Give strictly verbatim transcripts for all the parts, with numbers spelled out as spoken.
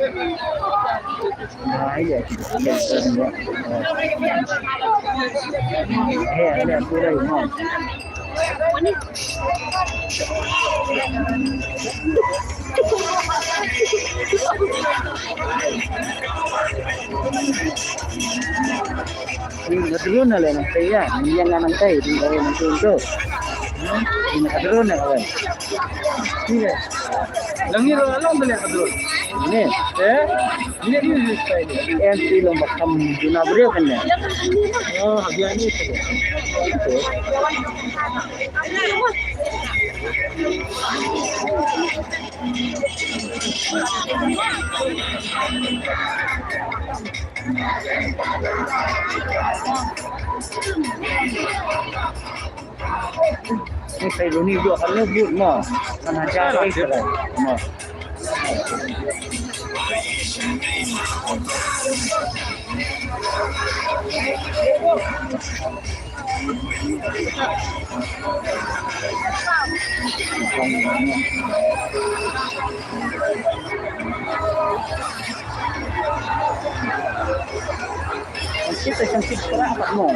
Nga drone na le nang tei ya, ni yang nang tei, ni ka nang tei tu. Ni ka drone na kawai. Ni le. Lang ni ro long bele ka drone. Ni. Eh? Ni ni ni tei. Em ti long ba kam duna breu kan ne. Oh, habia ni tei. Ni sai duni dua kali but mo. Kan hajar ai kira mo. Sangkit, sangkit kerak tak mau.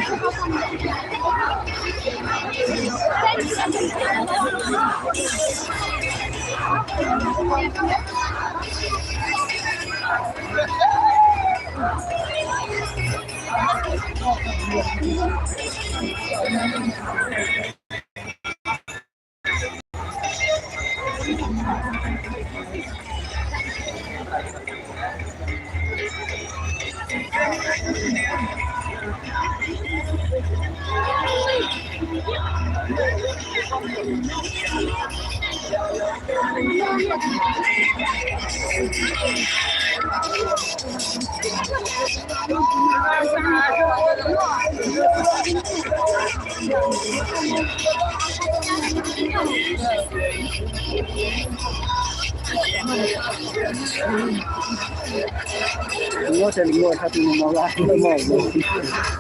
Lingua, lingua, satu nombor lah. Nombor.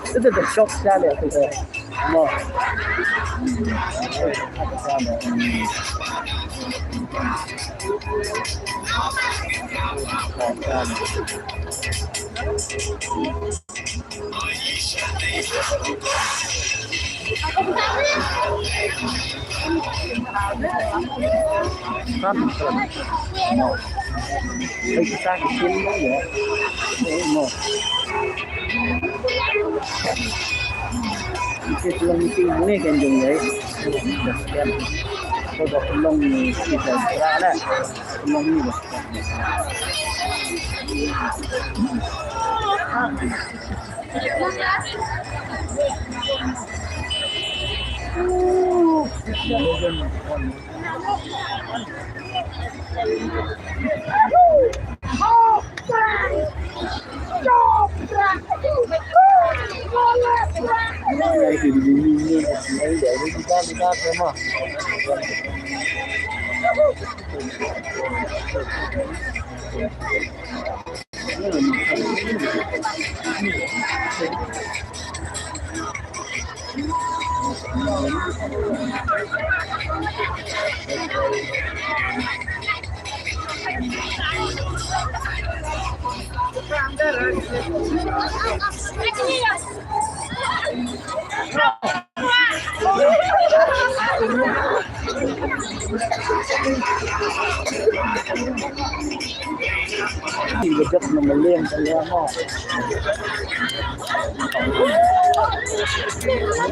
Itu dah shock sekali aku tu. Nombor. Kan, kan. Mo. Ai, kita kisim mo, ya. Eh, mo. Kita tuan meeting ni kan jong, ya. Kan. Ko ba long ni kita. Lah.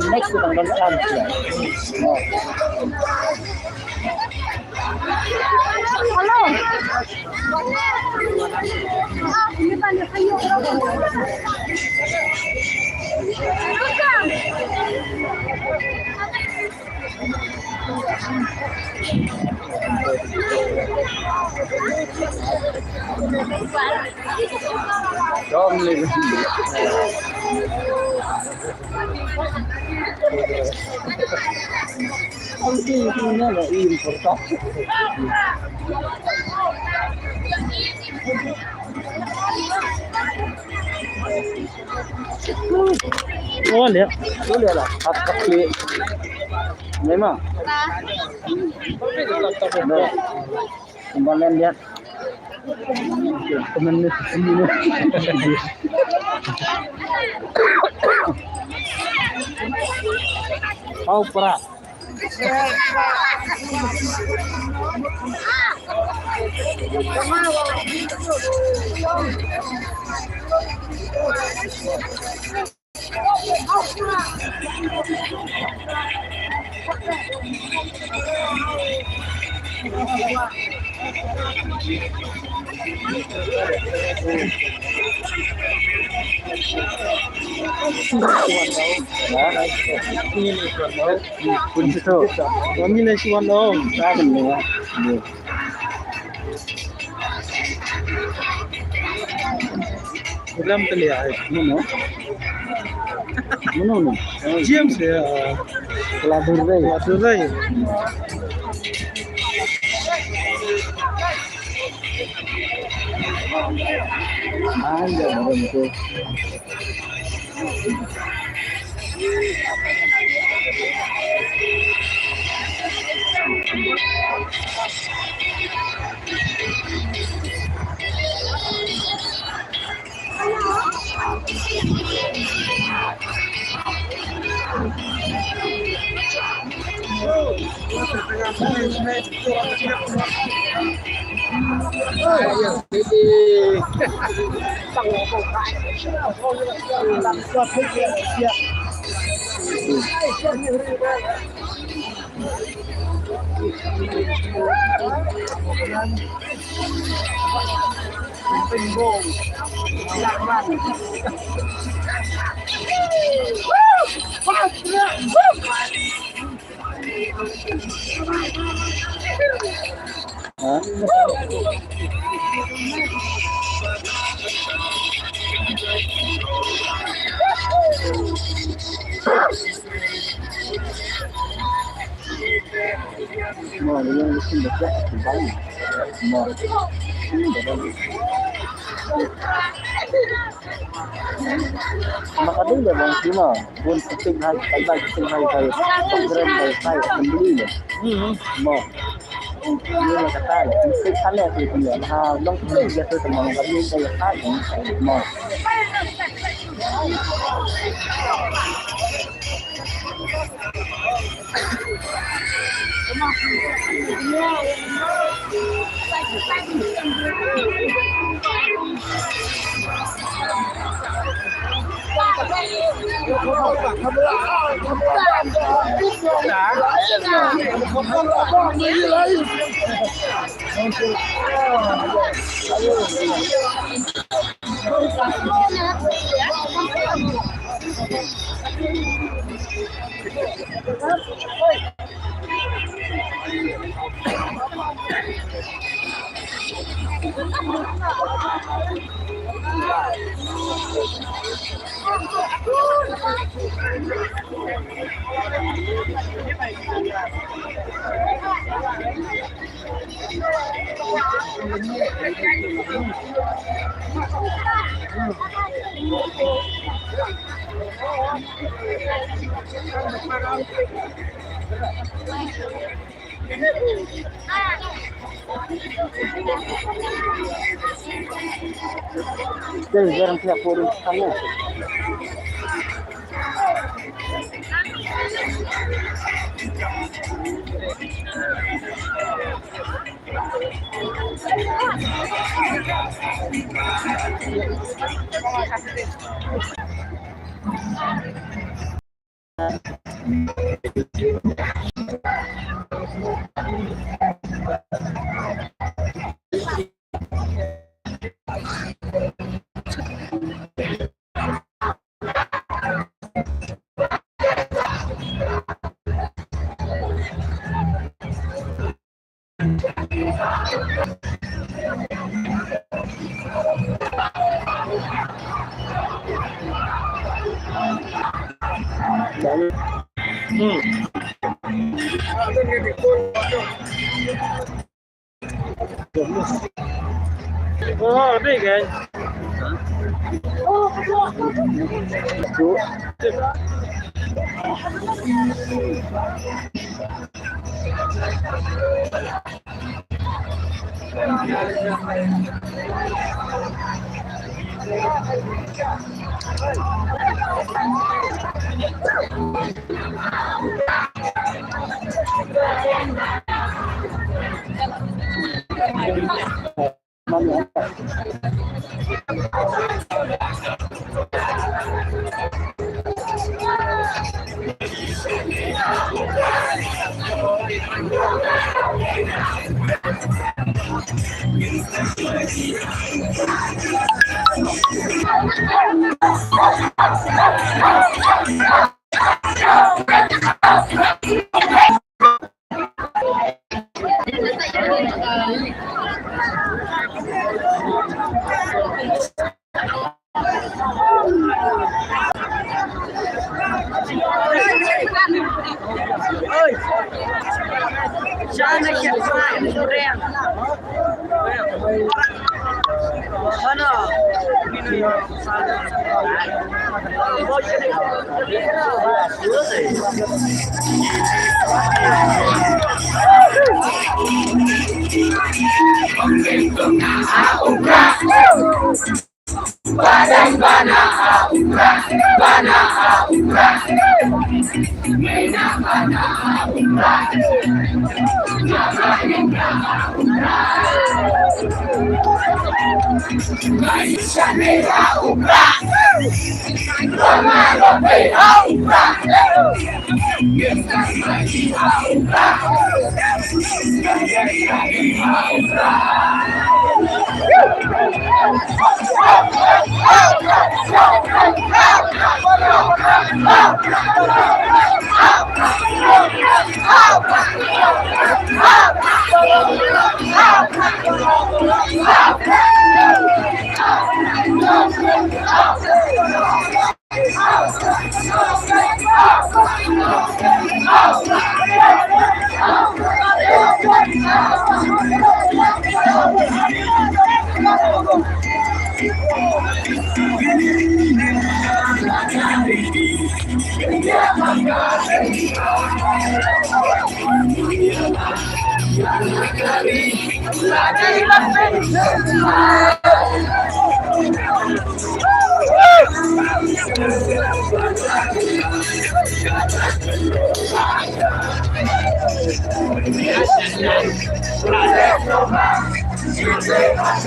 Next to the Donald Trump, yeah. Hello. Oh, lihat. Tu lihat lah. Apa ni? Memang. Dah. Kembali lihat. Pau pra. Program tali ai. Mano? Mano no? James ya. Keladurdai. Keladurdai. Anja, baru tu. Maka ding da bang sima, bun keting hai, kalbai keting hai, hai, pengkeren hai, hai, pembeli le. Hmm. Mo. Ni la katai, mesti kale tu pun ya. Ha, long keting dia tu teman kami saya kai. Mo. Dei, jarang kena forum sana. Oh, dei kan.